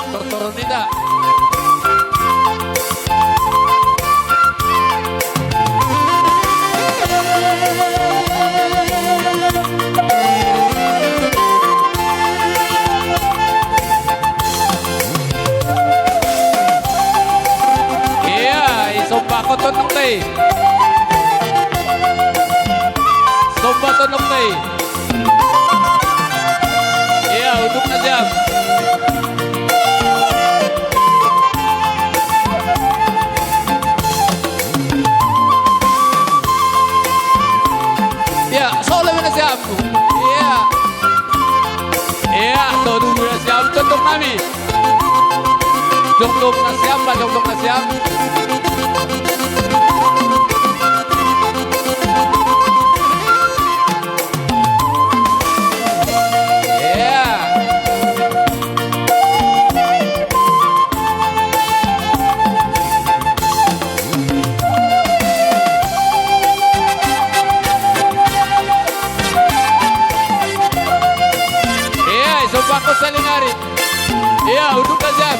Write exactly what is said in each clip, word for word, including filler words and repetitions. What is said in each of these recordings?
Tortoron ita. Iya, isomba ko Tonong Tay. Somba Tonong Tay. Iya, uduk na siam. Iya, solo na siam. Iya. Iya, todung na siam, todung nami. Jongdong na siam, ba, jongdong na siam. Iya. Iya, isomba ko Salingari. Iya, uduk na siam.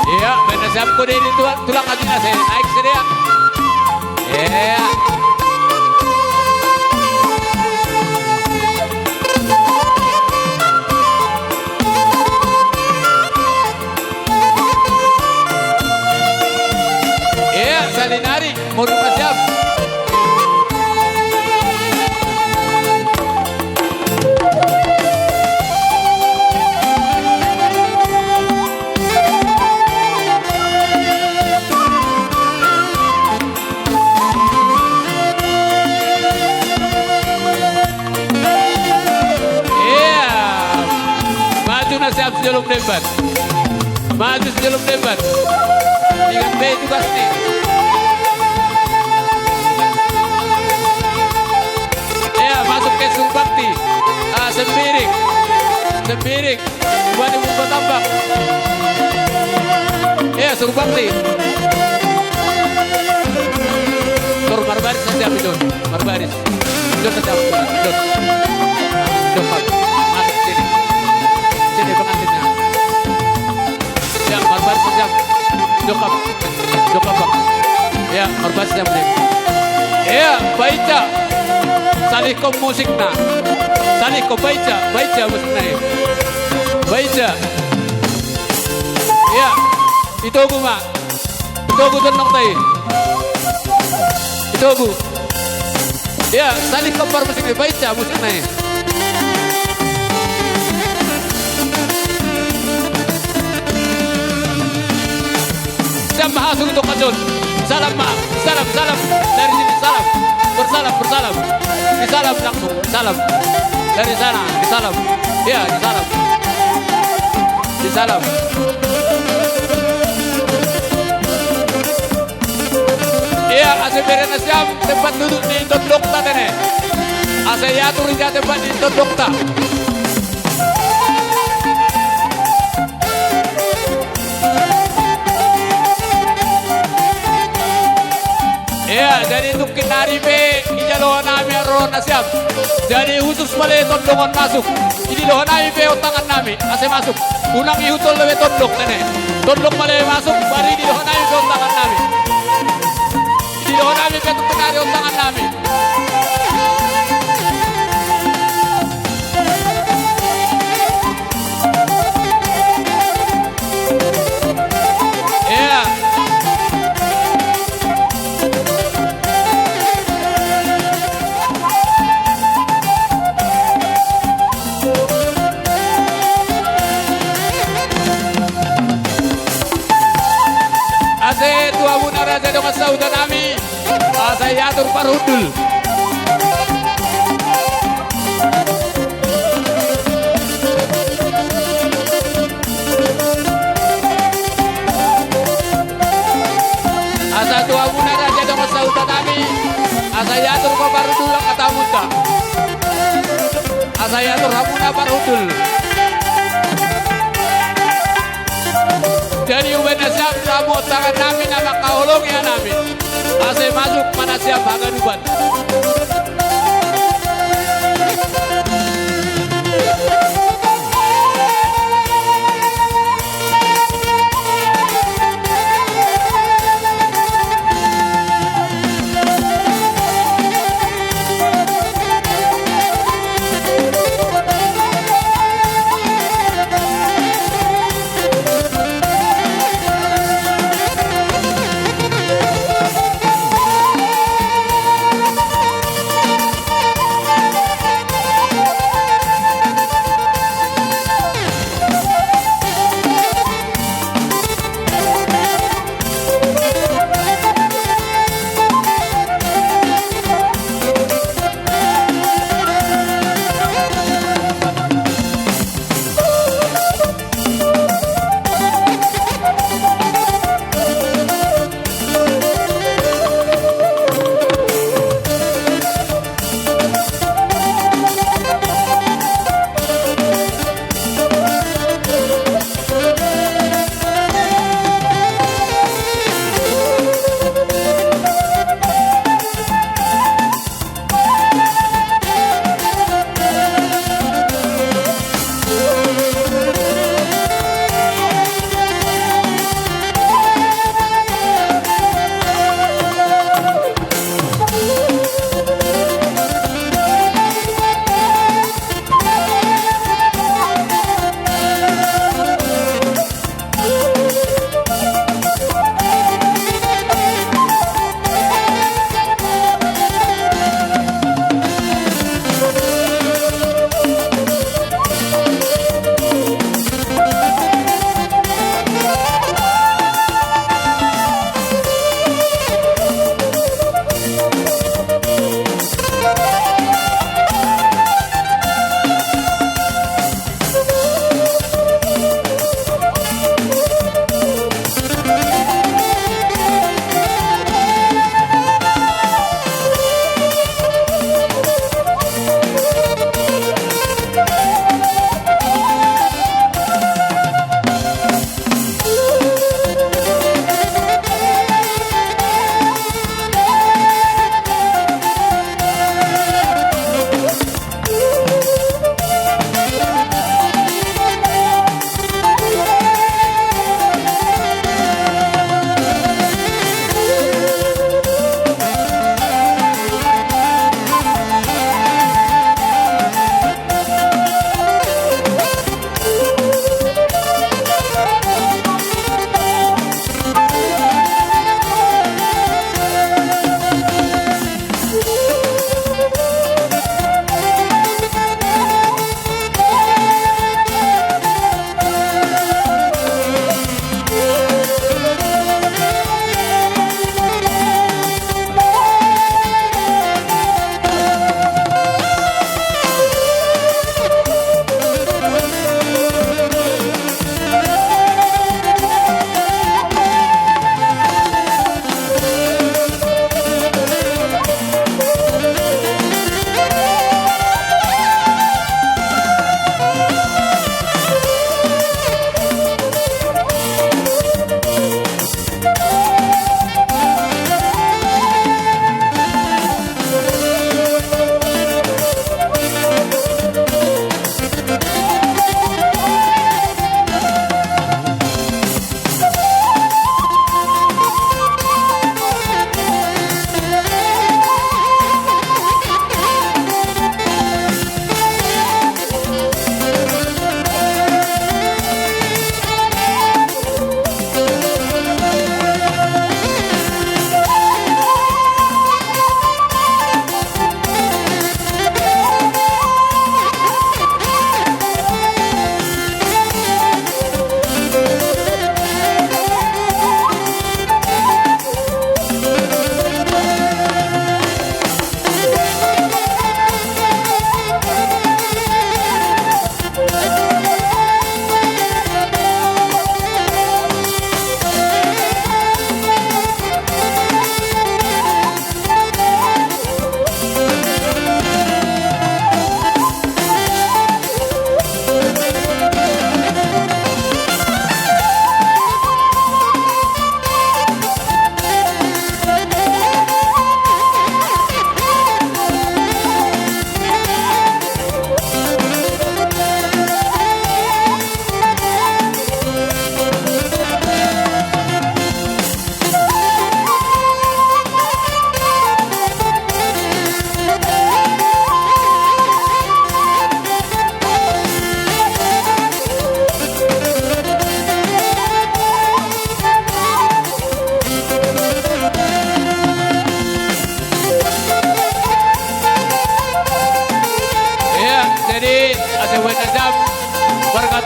Iya, benda siam ko diri tulang, tulang ati na saya naik sedia. Iya. Iya, Salingari, mau rumah siap. Iya. Maju na siap si Jolong Demban. Maju si Jolong Demban. Dengan B itu pasti. Iya, masuk ke Surbakti. Ah, Sembiring. Sembiring. Buat ibu tambak. Iya, Surbakti. Tur marbaris saja, Bidon. Marbaris. Bidon saja, Bidon. Bidon, Pak. Masuk sini. Sini pengantinnya. Ya, marbaris saja. Jokap. Jokap, Pak. Ya, marbaris saja, Bidon. Ya, baica. Salih ko musikna. Salih ko baica, baica musikna, ya. Baica. Iya. Itogu, Mak. Itogu, Tonong Tay. Itogu. Iya, salih ko par musik, baica musikna. Siap, Mak, langsung untuk Kacun. Salam, Mak. Salam, salam. Dari sini, salam. Bersalam, bersalam. Disalam langsung, salam. Dari sana, disalam. Iya, disalam. Disalam. Iya, asa iberena siam tempat duduk ni tondongta, tene. Asa iatur ija tempat ni tondongta. Iya, jadi tungkin nari pe ija loho nami ro na siam. Jadi khusus male tondongon masuk. Idi loho nami pe ontangan nami, asa masuk. Unang ihuthon lobi tondong, tene. Tondong male masuk, baru idi loho nami pe ontangan nami. Idi loho nami pe tungkin nari ontangan nami. Iya. Asa tu hamuna raja dongan sahuta nami. Asa iatur parhundul. Asa tu hamuna raja dongan sahuta nami. Asa iatur ma parhundul angka tamunta. Asa iatur hamuna parhundul. Jadi uben na siam, sabuat tangan nami na makaholongi hanami asa masuk ma na siam haganupan.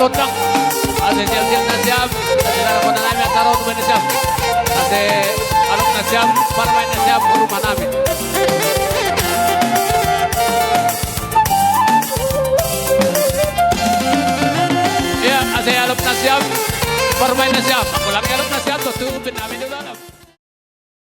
Undang. Ase jil-jil na siam, ase darakunan nami acara rumah na siam. Ase alok na siam, parmai na siam, rumah nami. Ya, ase alok na siam, parmai na siam. Aku lagi alok na siam, tutu pinami dulu alam.